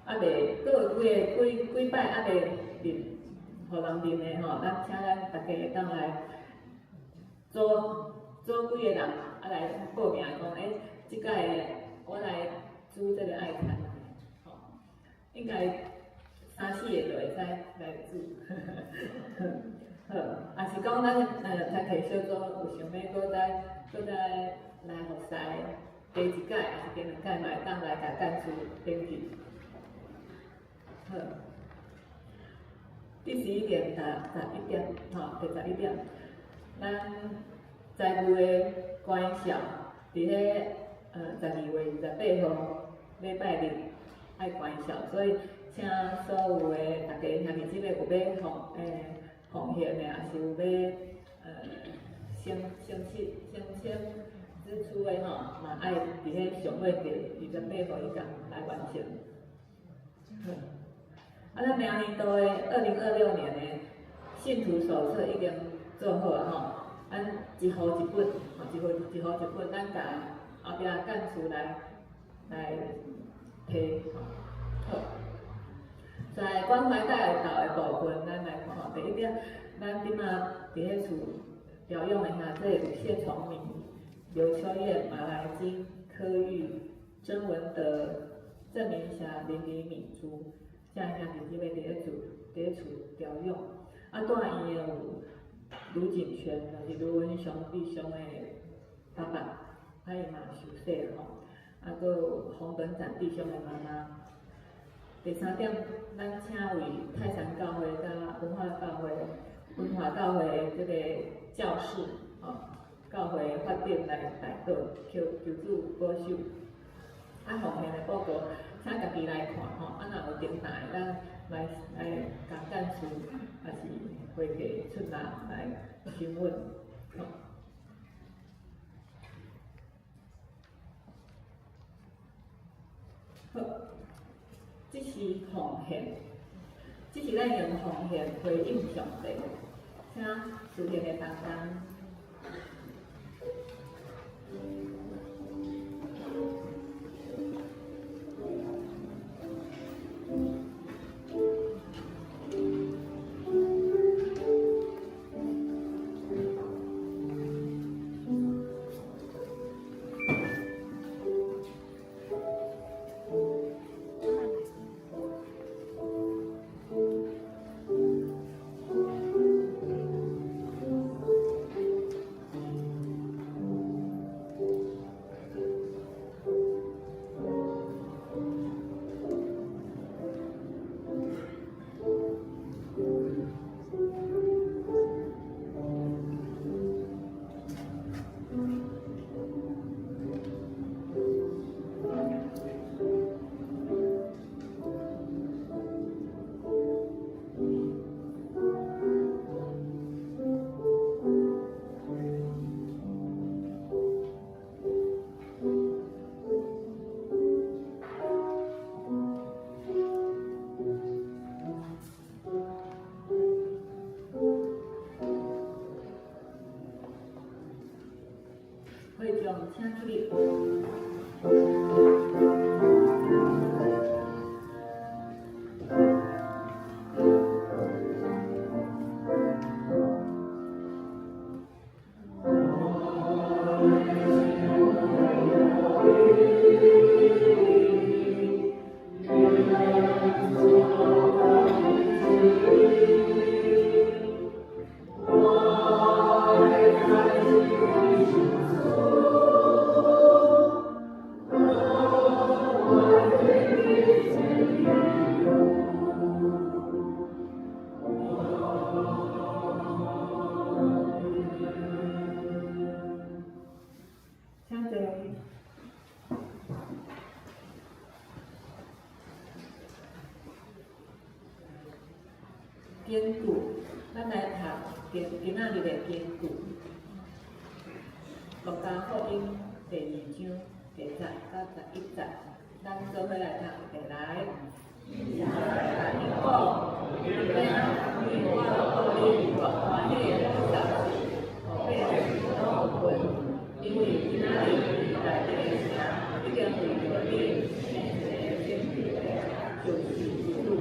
猶未，閣有幾个幾幾擺猶未認，予人認的吼，咱請咱大家會當來組組幾个人啊來報名講，欸，這擺我來煮這個愛餐，吼，應該三四個就會使來煮。好，抑是講咱團契小組有想欲閣再來服侍加一擺，抑是加兩擺，嘛會當來共幹事登記。好，第11點，十一點，吼，第十一點，咱財務的關銷，佇咧12月28號禮拜日愛關銷，所以請所有的大家兄弟姊妹有欲奉獻的，抑是有欲申請申請支出的吼，嘛愛佇咧上尾第28號伊共來完成。好，啊，咱明年度的2026年的信徒手冊已經做好啊吼，咱一戶一本，吼，一戶一戶一本，咱共後壁幹事來提吼。好，在關懷大道的部分，咱來看第一點，咱這馬佇咧厝調養的兄弟有謝崇明、劉秋燕、馬來金、柯玉、曾文德、鄭明霞、林李敏珠，這兄弟姊妹佇咧厝調養。啊，住院的有盧景全，就是盧文雄弟兄的爸爸，啊伊嘛受洗吼。啊，閣有洪本展弟兄的媽媽。第三點，咱請為泰山教會佮文化教會、文化教會的這個教士，吼，教會發展來代禱，求主保守。啊，奉獻的報告，請家己來看吼。啊，若有重大的，咱來共幹事，抑是會計出納來詢問。吼。好，這是奉獻，這是咱用奉獻回應上帝，請司獻的同工。會眾請起立。請坐。經句，咱來讀今今仔日的經句，《路加福音》第二章第10到11節，咱做伙來讀，預備來。以賽來講，欲按怎因為我報恁大歡喜的好消息，予百姓攏有份，因為今仔日佇大衛的城，已經為著恁生一个拯救的，就是主基督。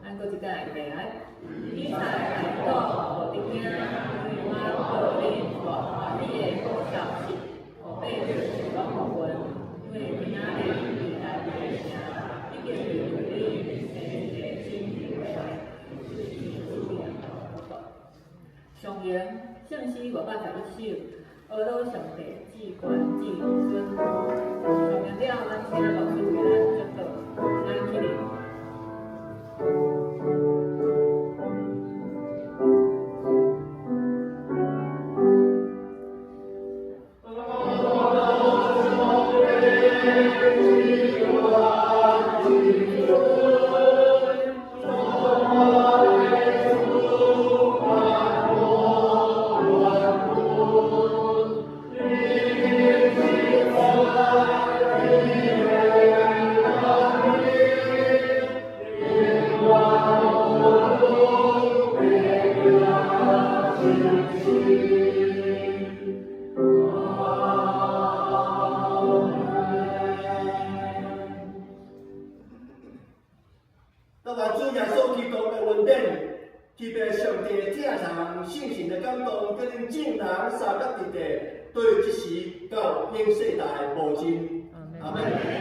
咱閣一擺預備來。以賽來講，無得驚，因為我報恁大歡喜的好消息，予百姓攏有份，因為今仔日佇大衛的城，已經為著恁生一个拯救的，就是主耶穌基督。上詠聖詩511首，阿魯上帝至懸至尊。上詠了，咱請牧師為咱祝禱，請起立。 Amen. 閣願主耶穌基督的恩典，天父上帝的聖神聖神的感動，佮恁眾人三甲弟弟，對這時到永世代無盡。阿門。